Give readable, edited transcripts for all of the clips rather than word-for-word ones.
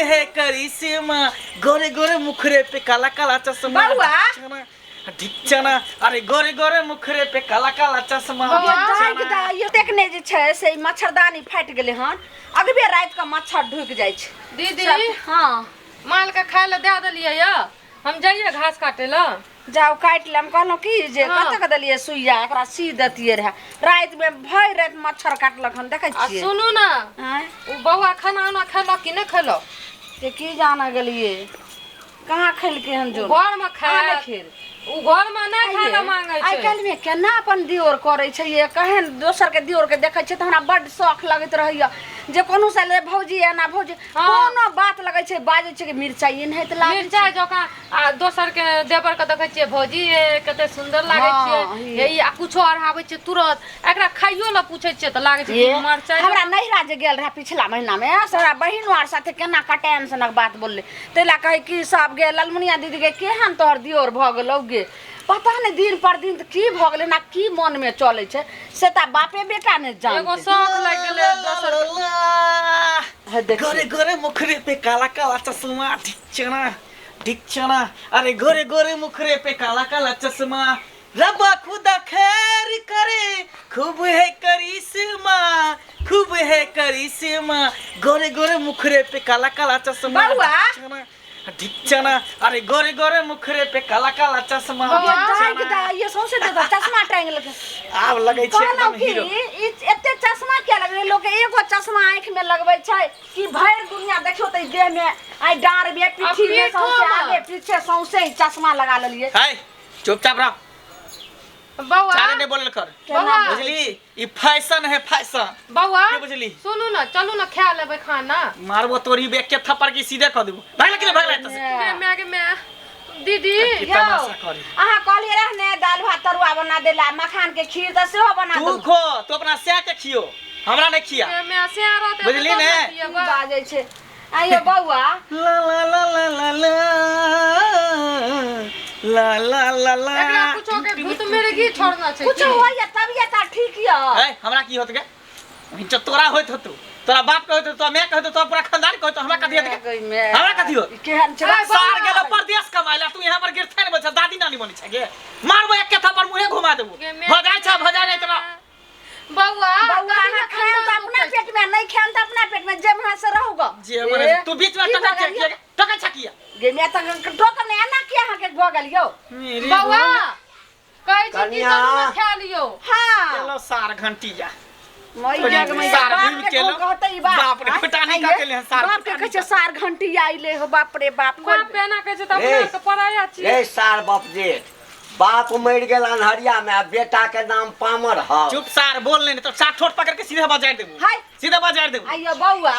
है करिश्मा, गोरे गोरे मुखरे पे काला काला चश्मा। बउआ। ढिकचना, अरे गोरे गोरे मुखरे पे काला काला चश्मा। ये दाइ दाइ एतेक ने जे छै से ई मच्छरदानी फाटि गेलै हन, अगबे राति कऽ मच्छर ढुकि जाइ छै। दीदी। हँ। माल के खाय लए दए देलियै यऽ, हम जाइए घास काटे लए। जाउ काटि लेम। कहलहुँ की जे कतऽ के देलियै सुइया, एकरा सी देतियै रहए। रातिमे भरि राति मच्छर काटलक हन, देखै आ छियै। सुनू ने। आँय? ओ बौआ खाना उना खेलक कि नहि खेलक? से की जाना गेलियै, कहाँ खेलकै हन जो। घर में कहाँ नहि खाय खेल। ओ घर में नहि खाय लए मांगै आइ छै। काल्हिमे केना अपन दियोर करै छै ये? केहन दोसरके दियोरके देखै छियै तऽ हमरा बड्ड शौख लगैत रहैए जे कोनो साल भौजी एना भौजी। कोनो बात लगै छै बाजै छै कि मिरचाइ एनाहिते लागै छै। मिरचाइ जकाँ। आ दोसर के देवर के देखै छियै, भौजी ये कते सुन्दर लागै छियै हे ई। आ कुछो अढ़ाबै छियै तुरंत। एकरा खाइयो लए पूछै छियै तऽ लागै छै कि मरचाइ। हमरा नैहरा जे गेल रहे पिछला महीना में, से हमरा बहिनो आर साथे केना कटान सनक बात बोलले। ताहि लए कहै की सब गे ललमुनिया दीदी गे, केहन तोहर दियोर भऽ गेलौ गे? पता नहि दिन पर दिन तऽ की भऽ गेलै ना, की मन में चलै छै से तऽ बापे बेटा ने एगो जानते। शौक लागि गेलै दोसर के। हे देखियौ। गोरे गोरे मुखरे पे काला काला चश्मा, ढिकचना ढिकचना, अरे गोरे गोरे मुखरे पे काला काला चश्मा। रब्बा खुदा खैर करे, खूब है करिश्मा, खूब है करिश्मा, गोरे गोरे मुखरे पे काला काला चश्मा। बउआ। ढिकचना ढिकचना, अरे गोरे गोरे मुखरे पे काला काला चश्मा। बउआ। दाइ के दाइ ये सौंसे देता चश्मा टांगि लेलकै। आब लगै छै कहलहुँ एकदम कि हीरो। ई एते चश्मा किया लगबै? लोक एगो चश्मा आँखि में लगबै छै कि भरि दुनिया देखियौ तऽ ई देह में, आइ डाँड़ में, पीठी में, पीठो सौंसे में। आगे पीछे सौंसे ई चश्मा लगा लेलियै। हाय, चुपचाप रह। बौआ। चारे नहीं बोलल कर। बौआ। बुझली, ई फैशन है, फैशन। बौआ। की बुझली? सुनू ने, चलू ने खा लेबै खाना। मारबो तोरी बेग के थप्पड़ की सीधे कह देबो। भागल कि नहीं भागल एतऽ से? गे माय, गे माय, दीदी। की यौ, तमाशा करी। अहाँ कहलियै रह ने दालि भात तरुआ बना देला, मखान के खीर तऽ सेहो बना तू देलहुँ। खो, तू अपना सै के खियो, हमरा नहीं खिया। गे माय, से रहतै तऽ बुझली तब ने? ने की खियेबै। बाजै छै आइयो बौआ? ला ला ला ला ला ला ला ला ला ला। एकरा कुछो के भूत मिर्गी छोड़ना छै। कुछो की? होइया तबियत आर ठीक यऽ? ए, हमरा की होत गे? जो तोरा होइत होतौ, तोरा बाप के होइत होतौ, तोरा माय के होइत होतौ, तोरा पूरा खानदान के होइत होतौ, हमरा कथी होत गे? हमरा कथी होत? केहन छै? ए, सार गेलो परदेश कमाइ ला, तू यहाँ पर गिरथे ने बच्चा दादी नानी बनी छै गे। मारबो एक के थप्पड़, मुँहे घुमा देबो। गे माय। भजाइ छ, भजाइ नहीं तोरा। बौआ। बौआ, कथी अहाँ लए खाएम तऽ खानदान अपना दुखै छै? पेट में, नहि खाएम तऽ अपना पेट में, जे वहाँ से रहू गऽ। जे मने ए, तू बीच में की टका भऽ गेल किया यौ? टका छ किया? गे माय, तऽ टोकब नहि, एना किया अहाँके भऽ गेल यौ? मेरी बौआ, कहै छी की कनिया। चलू ने खा लियौ। हाँ। चलो सार घंटी जा। मैया के मैया, सार बाप घुमि के के कोन एलौ। कहतै ई बात? बाप रे, आँय? फुटानी आँय कऽ के ले, सार बाप के फुटानी कहै छै सार घंटी आइले हो, बाप रे बाप। बाप एना कहै छै तऽ अपना ए। आरके पराया छियै। रे सार बाप जेठ, बाप मरि गेल अन्हरिया में आ बेटा के नाम पामर हौ। चुप सार, बोल नहीं तो सार ठोट पकड़ के सीधे बजार देबू। हाय। सीधे बजार देबू। आइयो बौआ,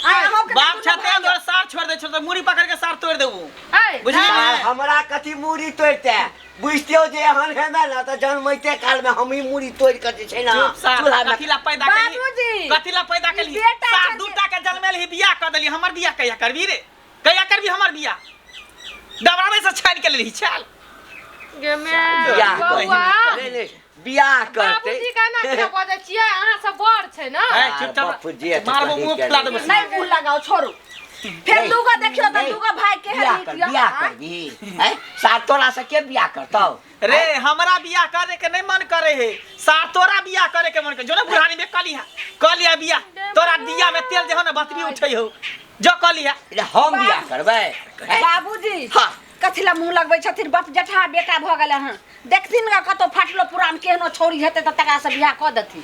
आइ अहूँके बाप दुनू छते भाइ तोर सार छोड़ दे छो तो मुड़ी पकड़ के सार तोड़ देबू। ऐ, बुझली सार ने? हमरा कथी मुड़ी तोड़ते? बुझतियौ जे एहन हेबै ने तऽ जन्मैते काल में हमही मुड़ी तोड़ के जे छै ने चुप सार। चूल्हा में। कथी ला पैदा केली? बाबूजी। कथी ला पैदा केली? बेटा सार छै। दूटा के जन्मेल ही बियाह कर देली, हमर बियाह कहिया करबी रे? कहिया करबी हमर बियाह? डबरामे से छानि के लेली चल। गे माय। बियाह बौआ। नहीं नहीं, बियाह करते। बाबूजी के एना किया बजै छियै? अहाँ सब बड़ छै ने। ए, चुपचाप बाप जेठ मारबो कही मुंह के फुला नहीं। देबो। नहि मुँह लगाओ, छोड़ू। फेर नहीं, दूगो देखियौ तऽ नहीं, दूगो भाई केहन बियाह नीक कर यऽ, बियाह आँय? करबी हैं? सार तोरा से के बियाह करतौ? रे, हमरा बियाह करे के नहीं मन करे है सार, तोरा बियाह करे के मन करे। जो ना बुढ़ानी में कलिया कलिया बियाह, तोरा दिया में तेल जे हो ना बतबी उठै हो, जो कलिया। रे, हम बियाह करबै हैं? बाबूजी। हाँ। कथी लए मुँह लगबै छथिन? बाप जेठा बेटा भऽ गेलै हँ, देखथिन गे कतौ फाटलो पुरान केहनो छौड़ी हेतै तऽ तकरा से बियाह कऽ देथिन।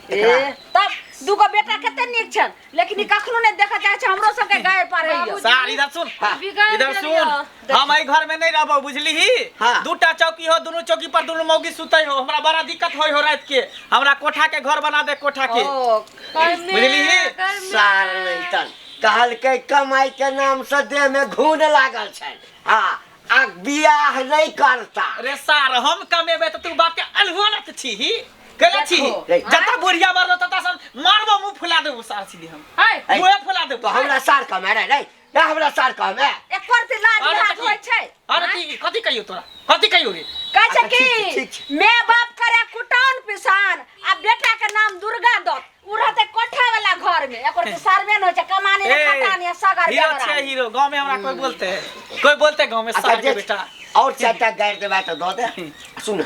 एकरा- ए, तब दूगो बेटा कते नीक छनि, लेकिन ई कखनो नहि देखऽ चाहै छै हमरो सबके गाय पढ़ैया। बाबूजी। सार इधर सुन। हाँ। बिगाड़ि इधर देलियै। सुन, हम एहि घर में नहीं रहबो, बुझली ही? हाँ। दूटा चौकी हो, दुनू चौकी पर दुनू मौगी सुतै हो, हमरा बड़ा दिक्कत होय हो रात के। हमरा कोठा के घर बना दे, कोठा के। ओ बुझली ही? सार नहीं तन कहलकै कमाई के नाम से देह में घून लागल छै। हाँ, आ बियाह नहीं करता। रे सार, हम कमेबे तऽ तू बाप के अलहुआ न छी ही केला छी? देखो। रे। जता बुढ़िया मरलो तता सन मारबो, मुंह फुला देबो सार सीधे हम। है। मुंहे फुला देबो। तो हमरा सार कमे रे? नहीं नहीं, हमरा सार कमे। एकर ते लाज अरे लिहाज तऽ की? होइ छै? अरे की कथी कहियो तोरा, कथी कहियो रे? कहै छै अच्छा, ठीक छै, कि ठीक छै। मैं बाप करे। करे कुटान पिसान आ बेटा के नाम दुर्गा दत्त उ रहते कोठा वाला घर में एकर तो सरवे न होइ छै कमानी ने खटानी आ सगर हीरो बेवरा छै हीरो गांव में हमरा कोई बोलते है कोई बोलते गांव में अच्छा सार के जे बेटा और चारिटा गारि देबा तऽ दऽ दे सुन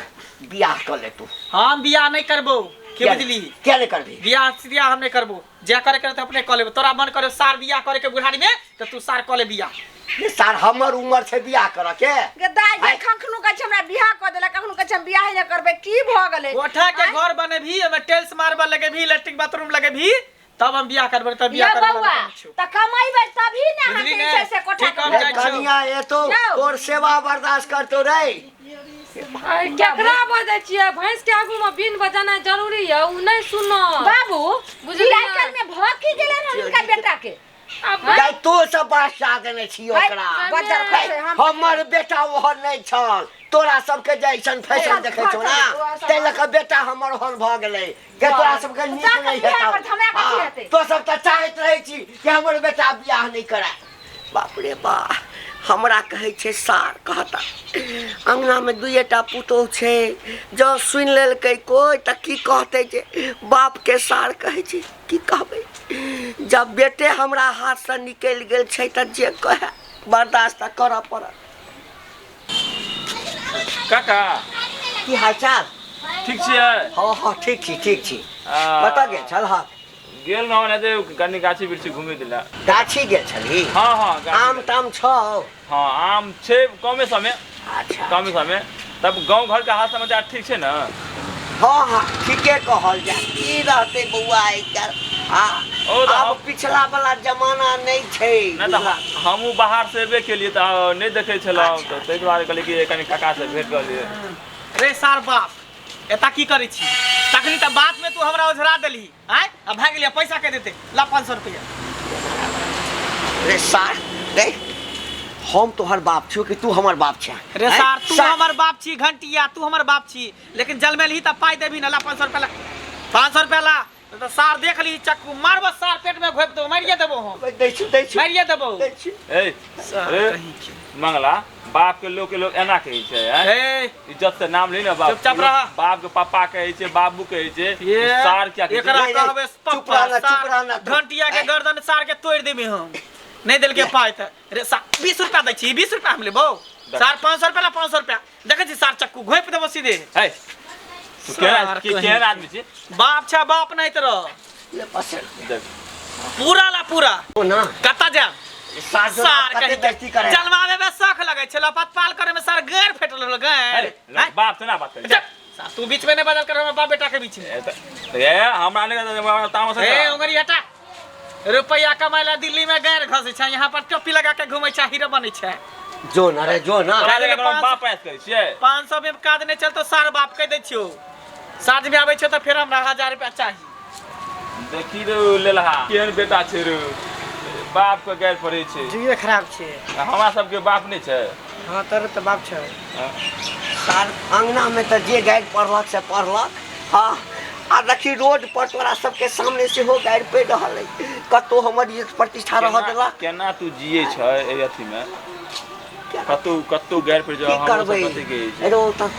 बियाह कऽ ले तू हम बियाह नहीं करबो के बुझली किया नहि करबी बियाह सिरिया हम नहीं करबो जे करे करे तो अपने कऽ लेबो तोरा मन करे सार बियाह करे के बुढ़ारी में तो तू सार कऽ ले बियाह ने सार हमर उमर छै बियाह करऽ के गे दाइ गे आइ। कखनो कहै छै हमरा बियाह कऽ देलक कखनो कहै छै हम बियाह नहि करबै की भऽ गेलै कोठा के घर बने भी ओमे टाइल्स मार्बल लगे भी लैट्रिन बाथरूम लगे भी तब हम बियाह करबै तब यौ बियाह करबै बौआ तऽ कमेबै तभी ने अहाँके बुझली जे ने? छै से कोठा ठीक हम के जाइ छियौ। कनिया एतो जाउ। तोर सेवा बर्दाश्त करतो रे केकरा बजै छियै भैंस के आगू में बीन बजाना जरूरी है उ नहीं सुनत बाबू बुझलियै? ई आइ काल्हि में भऽ की गेलै हन हुनका बेटा के आब दाइ तू सब बादशाह देने छी ओकरा बज्जर खसै हम हमर बेटा ओहन नहि छल तोरा सबके जैसन फैशन देखै छौ ना ताहि लऽ कऽ बेटा हमर ओहन भऽ गेलै के तोरा सबके नीक जा कऽ नहि बियाह हेतौ करत, हमरा कथी हाँ, हेतै? तो सब तऽ चाहैत रहै छी कि हमर बेटा बियाह नहि करए बाप रे बा हमरा कहै छै सार कहता अङ्गनामे दुइएटा पुतोहु छै जँ सुनि लेलकै कोइ तऽ की कहतै जे बापके सार कहै छै की कहबै जब बेटे हमरा हाथसँ निकलि गेल छै तऽ जे कहए बर्दाश्त तऽ करऽ पड़त काका की हाल चाल ठीक छियै हँ हँ ठीक छी ठीक छी आ, कतऽ गेल छल हँ गेल रहौं ने जे कनि गाछी वृक्षी घुमै दिला गाछी गेल छलही हँ हँ गाछी आम ताम छौ हँ आम छै कमे समय अच्छा कमे समय तब गाँव घरके हाल समाचार ठीक छै ने हँ हँ ठीके कहल जाय की रहतै बौआ आइ काल्हि हँ ओ तऽ आब हम- पिछला वाला जमाना नहि छै नहि तऽ हमहूँ बाहर से एबे केलियै तऽ नहि देखै छलहुँ अच्छा। तऽ ताहि दुआरे कहलियै कि कनि काकासँ भेँट कऽ लियै रे सार बाप एता की करै छी तखनी तऽ बात में तू हमरा ओझरा देलही आँय आ भए गेलियै पैसा के देते ला 500 रुपया रे सार रे हम तोहर बाप छियो कि तू हमर बाप छे रे सार तू हमर बाप छी घंटिया तू हमर बाप छी लेकिन जलमेलही तऽ पाइ देबही ना ला 500 रुपया ला 500 रुपया ला तऽ सार देख ली चक्कू मारबो सार पेट में घोपि देबो मारिए देबो हम दै छी दै छी मारिए देबो दै छी ए सार अरे कहीं के। मंगला बाप के लोग के लोग एना कहै छै आँय? ए इज्जत से नाम ले ना बाप चुपचाप रह। बाप के पापा कहै छै बाबू कहै छै ये सार क्या कहै एकरा छै नहीं, नहीं, कहबै चुप पप्पा रहना, चुप सार रहना तू। घंटिया के गर्दन सार के तोड़ि देबे हम नहीं देलके पाइ तऽ रे सा 20 रुपया दै छी 20 रुपया हम लेबौ सार 500 रुपया ला 500 रुपया देखै छी सार चक्कू घोपि देबो सीधे है तू केहन सार के- कहीं केहन आदमी छी बाप छै बाप नहीं तऽ रह ले पसर देख पूरा ला पूरा ओ ना कतऽ जायब सार जो सार कते कहीं बेइज्जती करे जलमावे में शौख लगै छै लपतपाल करे में सार गैर फेटल रहल गैर अरे आँय? बाप से ना बात करी जा, सार, तू बीच में नहीं बदल कर बाप बेटा के बीच में ए, त- ए हमरा नहीं हमरा तामस ए उंगरी हटा रुपया कमाय ला दिल्ली में गैर घसै छै यहाँ पर टोपी लगा के घूमै छै हीरो बनै छै जो ना रे जो ना तोरा जकाँ बाप ऐस करै छियै 500 में काज नहीं चलतो सार बाप कह दै छियौ साँझ में आबै छै तऽ फेर हमरा 1000 रुपया चाही देखी रे लेलहा केहन बेटा छै रे बाप के गारि पड़ै छै जुगे खराब छै हमरा सबके बाप नहि छै हाँ तोर तऽ बाप छै सार अंगना में तऽ जे गारि पढ़लक से पढ़लक हाँ आ देखी रोड पर तोरा सबके सामने सेहो गारि पड़ि रहल अइ कतौ हमर इज्जत प्रतिष्ठा रह केना देलक केना तू जिए छै एहि अथीमे कतौ कतौ गारि पड़ि की जाओ हमरो करबै सब कथी कहै छै रो तऽ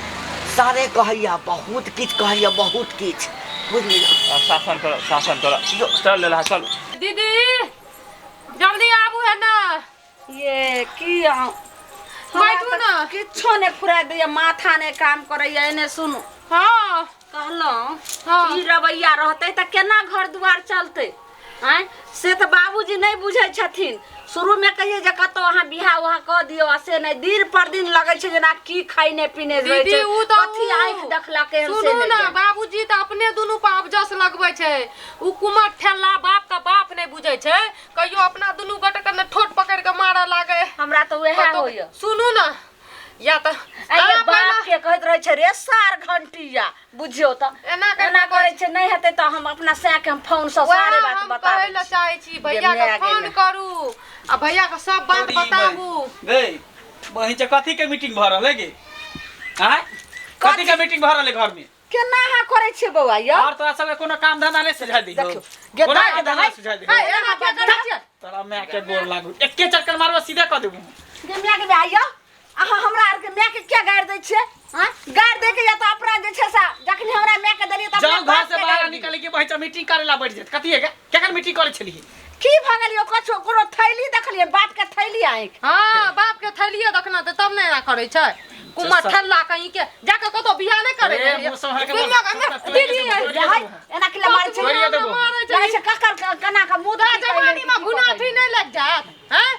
सारे कहैया बहुत किछु कहैया बहुत किछु बुझली ने आ, शासन कर शासन कर चल लेलहा चल दीदी जल्दी आबू है ना ये की अहाँ बैठू ना। किछो नहि फुरा दैया माथा नहि काम करैया एने सुनू हाँ कहलहुँ हाँ। ई रवैया रहतै तऽ केना घर दुआर चलतै आँय से तऽ बाबूजी नहि बुझै छथिन शुरूमे कहियै जे कतहु अहाँ बियाह उहा कऽ दियौ आ से नहि दिन पर दिन लगै छै जेना की खैने पीने रहै दीदी छै उ तऽ कथी उ। आँखि देखलकै हन से सुनू नहि ना जानि। बाबूजी तऽ अपने दुनू पर अबजस लगबै छै उ कुमर ठेला बाप का बाप नहि बुझै छै कहियो अपना दुनू गोटे के ने ठोट पकड़ के मारऽ लागे हमरा तऽ उएह कतौ- होइए सुनू ना या तऽ आइये अहाँ बाप पहिला- के कहैत रहै छै रे सार घंटिया बुझियौ तऽ एना करि एना कऽ करै छै नहि हेतै तऽ हम अपना सैं के हम फोन से वएह सारे बात हम बताबै कहै लए छी। चाहै छी भैया जे के माय फोन गेलै। करू आ भैया के सब बात बताबू गई बहिन से कथी के मीटिंग भऽ रहल है गे आँय कथी के मीटिंग भऽ रहल है घर में केना अहाँ करै छियै बौआ यौ और तोरा सबके कोनो काम धंधा नहि सुझाइ दिहो देखियौ, गे कोनो दाइ, काम धंधा दाइ। सुझाइ दिहो है एना किया करै छियै तोरा माय के गोर लागू एके चक्कर मारबो सीधे कऽ देबो गे माय के माय यौ अहाँ हमरा आरके माय के किया गारि दै छियै? हाँ, गारि दै के या तऽ अपना जे छै से जखनी हमरा माय के देलियै तऽ अपना जाओ घर बाप से के बाहर गारि दियौ। निकल के बहिचा मीटिंग करे ला बैठ जात कथी है केखन मीटिंग करे छली? की भऽ गेल यौ? कछो कोनो थैली देखलियै बाप के थैली आँखि? हाँ, बाप के थैलिए देखना तऽ तब ने एना करै छै। कुमार ठल्ला कहीं के जाके कतौ बियाह नहि करै ए, गेलियै। मुँह सम्हार के बोल। दीदी, है, एना किला मारै छै? तोड़िए देबो। मारै छै। लगै छै ककर केना के मुँह तोरा देखी कहि जवानी में की गुनाथी नहि लागि जायत हैं?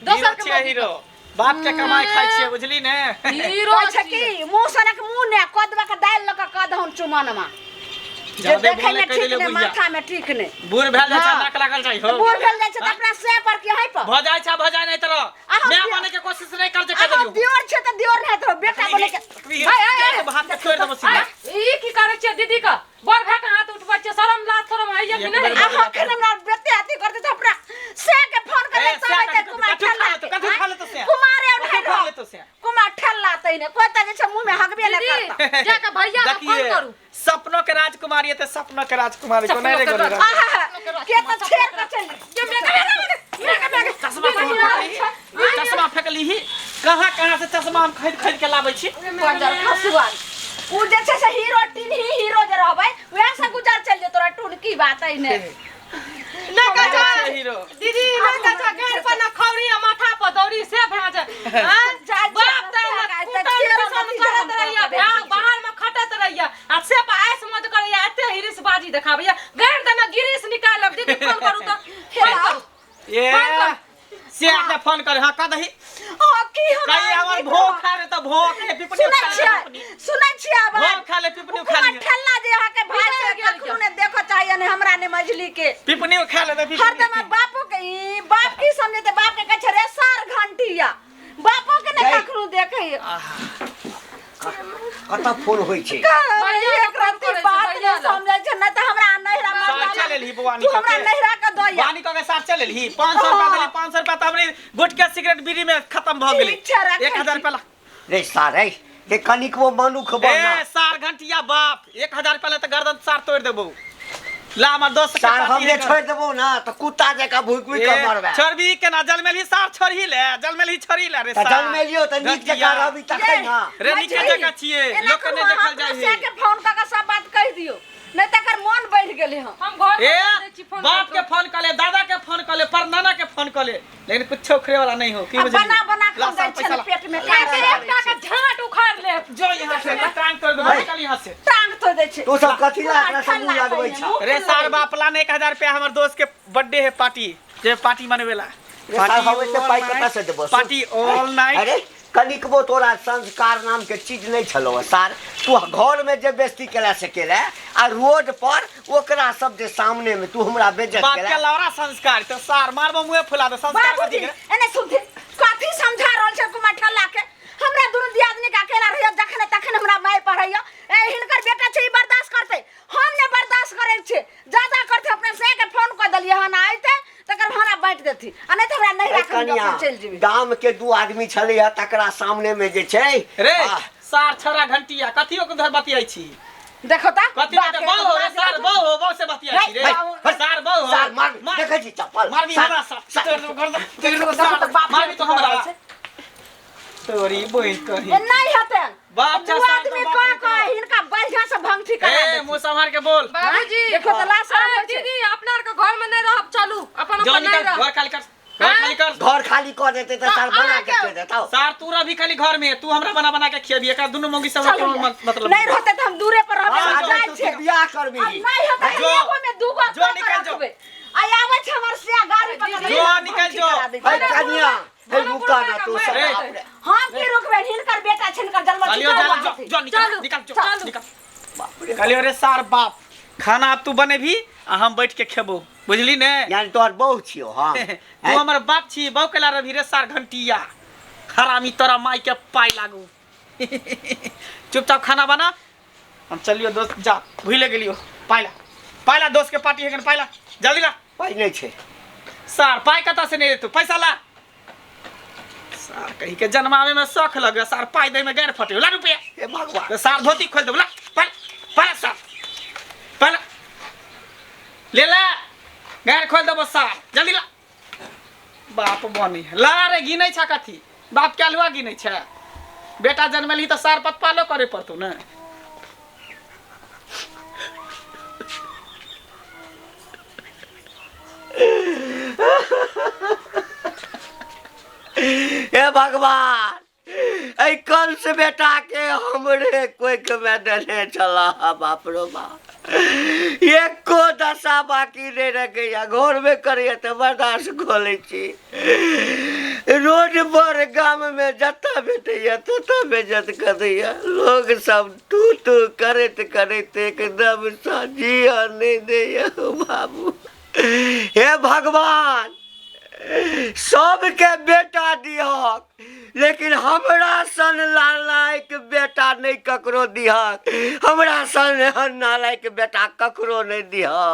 दोसर हीरो के छियै हीरो, बाप के कमाई खाइ छियै, बुझली ने? हीरो कहै छै कि मुँह सनक मुँह ने कदवा के दालि लऽ कऽ कदहुन चुमनमा जे जादे देखै बोले मे कहि ठीक देले ने बुढ़िया। माथा में ठीक ने। बूढ़ भेल जाइ छै। हाँ। नाक लागल जाइ हो। बूढ़ भेल जाइ छै तऽ अपना से पर की है पर भऽ जाइ छै, भऽ जाइ नहि तरह अहाँ माय दियौ। बने के कोशिश नहि कर जे कह अहाँ देलियौ। दियोर छै तऽ दियोर नहि तऽ बेटा बने के। हाथ के छोड़ि देबो सीधा। ई की करै छियै दीदी के? बड़ भाई के हाथ उठबै छियै, शरम लाज शरम होइए कि नहि? अहाँ अखन हमरा बेते अथी करते तऽ अपना से के फोन करे ए, तब से एतै कथी- कुमार कथी खा ठल्ला लेतौ, के। कथी खा लेतौ से? कुमारे कथी उठाइ खा रहो। लेतौ से? कुमार ठल्ला तै ने कोइ तऽ जे छै मुँह में हगबे नहि दीदी करता। जाके भैया के फोन देखिए करू। सपनों के राजकुमारी है ते सपनों के राजकुमारी को नहीं रे सपनों के गोरी। राज- आहा, के तऽ छेड़ कऽ चलि चश्मा कहाँ फेकली? चश्मा फेकली ही कहाँ कहाँ से चश्मा हम खरीद खरीद के लाबै छी। पंजर खसुआ उ जे छै से हीरो टीन ही हीरो जे रहबै वएह से गुजर चलि जेतौ तोरा टून की बात है ने। नहि कहै छै हीरो दीदी, नहि कहै छै गाड़ पर न खौरी आ माथा पर दौरी से भए जाय। आँय? जाइ छै बाप तऽ अपना एना से कुटन चेरो पिसन नती करैत जहन रहैया, कऽ के भए दै छै। बाहर में खटैत रहैया आ से पर आइस मौज करैया, एते हिरिस बाजी देखाबैया। गाड़ि देना गिरीश निकालब। दीदी फोन करू तऽ फोन करू। ए से आके फोन करे। हाँ, कह दही। ओ की हमरा कही हमर भोग खा रे तऽ भोग ले पिपनी सुनै खा ले छियै? पिपनी। सुनै छियै आवाज? भोग खा ले पिपनी खा कुमार ले। ठल्ला जे अहाँके भाय से बिगड़ि गेल। कखनो ने देखऽ चाहैया ने हमरा ने मझली के। पिपनी खा ले तऽ पिपनी। हरदम बापो के ई बाप की समझेते? बाप के कहै छै रे सार घंटिया, बापो के ने गई। कखनो देखैया। कतऽ फोन होइ छै? भैया एक फोन रत्ती करै छै, बात भैया नहि लग। समझै छै, नहि तऽ हमरा नैहरा सार मरदाना चल एलही बौआ तू हमरा निकल के। नैहरा के दइया। वानी कऽ के सार चल एलही। 500 रुपया देली, 500 रुपया तऽ हमरे गुटके सिगरेट बीड़ी में खत्म भऽ गेलै। ठीक छै, राखै 1000 छी। रुपया ला। रे सारे के कनिकबो मनुख ए बना। सार घंटिया बाप, 1000 रुपया ले तऽ गर्दन सार तोड़ि देबौ। ला हमर दोस्त के सार पार्टी हम जे है कर। छोड़ि देबौ ना तऽ कुत्ता जकाँ भुकि भुकि कऽ मरबे। छोड़बी केना? जलमेलही सार छोड़ही ले, जलमेलही छोड़ही ले रे तऽ सार। जन्मेलियौ तऽ नीक जकाँ घंटिया। रहबी तखन ना। रे नीके मझली, जकाँ छियै, एना लोकके करू, नहि अहाँ देखल अपना जाइ से है। के फोन कऽ के सब बात कहि दियौ, नहि तऽ एकर मोन बढ़ि गेलै हँ। हम घर ए पर दै छी फोन। बाप के फोन कऽ ले, दादा के फोन कऽ ले, परनाना के फोन कऽ ले, लेकिन कुछो उखड़े वाला नहीं हो की आ बुझली? बना बना ला कऽ सार दै छै पैसा ने ला। पेट में एक काट एकटा के झाँट उखाड़ ले। जो यहाँ से टांग तोड़ देबो, निकल यहाँ से। टांग तोड़ दै छै। तू सब कथी ला एकरा से मुँह ठल्ला लगबै तैने, छह? मुँह रे सार बाप, ला ने 1000 रुपया, हमर दोस्त के बर्थडे है, पार्टी जे पार्टी मनवेला। रे सार, हम एते पाइ कतऽ से देबौ? Party all night. अरे कनिकबो तोरा संस्कार नाम के चीज नहि छलौ हँ सार। तू घर में जे बेइज्जती केला से केला आ रोड पर ओकरा सब जे सामने में तू हमरा बेइज्जत बाप केला। के लौरा संस्कार तो सार मारबो मुँहे फुला दे संस्कार बाबूजी कथी के? एने सुनथिन, कथी समझा रहल छै कुमार ठल्ला के? हमरा दुनू दियादनी के अकेला रहैया जखन तखन हमरा माय पढ़ैया। ए हिनकर बेटा छै, ई बर्दाश्त करतै, हम ने बर्दाश्त करै छियै। ज्यादा करतै अपना से के फोन कऽ देलियै हन, अयतै तकर भाड़ा बाँटि देथिन आ नहि तऽ हमरा नहि ए राखब, कनिया, चलि जेबै। गाम के दू आदमी छलै हँ तकरा सामने में जे छै रे आ, सार छौरा घंटिया, कथियो के धर बतियाइ छी? देखो तऽ कथी बाप बते के बहु हो रे सार, बहु हो, बहु से बतियाइ छी रे। हे, सार बहु हो। सार मार, देखै छी चप्पल। मारबी सार, हमरा सार सार। तोड़ देबो गर्दन, तोड़ देबो देखो सार। तऽ बाप मारबी तो हमरा छै। तोरी बहिन कही। ए नहीं हेतै। बाप दू छा सार आदमी तो बाप कह नहीं कह हिनका बढ़िया से भंगठी करा ए देथिन। मुँह सम्हार के बोल। बाबूजी देखो तऽ लाज शरम अरे होइ छै। दीदी, अपना आर के घर में नहीं रहब, चलू अपन जो अपन नहीं निकल, रहब। घर खाली कर, घर खाली कर। घर खाली कऽ देतै तऽ सार बना के दे देतौ। सार तू रही खाली घर में, तू हमरा बना बना के खियाबी, एकरा दुनू मौगी सब चलू के मतलब नहीं रहते तऽ हम दूरे पर रहबै। हाँ, हम जाइ तू छियै। तू बियाह करबी। अब नहीं हेतै जो, एगो में दूगो जो कऽ कऽ निकल जो। रखबै। आ आबै छै हमर से गाड़ी पकड़ जो निकल जो। है कनिया, है रुका ना तू सब रे। बाप रे। हम की रुकबै? हिनकर बेटा छै, हिनकर जन्म कहलियो जा जो, जो निकल, चलू, निकल जो चलू। निकल। कहलियो रे सार बाप, खाना अब तू बनेबी आ हम बैठ के खेबो, बुझली ने? यानी तोहर बहु छियौ हम। तू हमर बाप छी, बहु केला रभी रे सार घंटिया हरामी, तोरा माई के पाई लागू। चुपचाप खाना बना, हम चलियो दोस्त। जा भूले गेलियो, पाइला पाइला, दोस्त के पार्टी है, पाइला जल्दी ला। पाइ नहि छै। सार पाइ कतऽ से नहीं देतू? पैसा ला सार, कहीं के जन्मावे में शौख लगे सार, पाइ दै में गैर फटे। ला रुपया। हे भगवान। तो सार धोती खोल देबो। ला पाइ, पाइ सार, पाइ ला, ले ला, गैर खोल देबो सार, जल्दी ला। बाप बनी ला रे, गिनै छ कथी? बाप के अलुआ गिनै छ। बेटा जन्मेलही तऽ सार पतपालो करे पड़तौ ने। हे भगवान, एहि कंस बेटा के हमरे कोइख में देने छला। बाप रो बाप, एको दशा बाकी नहि रखैया। घर में करैया तऽ बर्दाश्त कऽ लै छी, रोड पर गाम में जतऽ भेटैया ततऽ बेइज्जत कऽ दैया। लोग सब तू तू करैत करैत एकदम सँ जियऽ नहि दैया बाबू। हे भगवान, सबके बेटा दिहक, लेकिन हमरा सन नालायक बेटा नहि ककरो दिहक। हमरा सन नालायक बेटा ककरो नहि दिहक।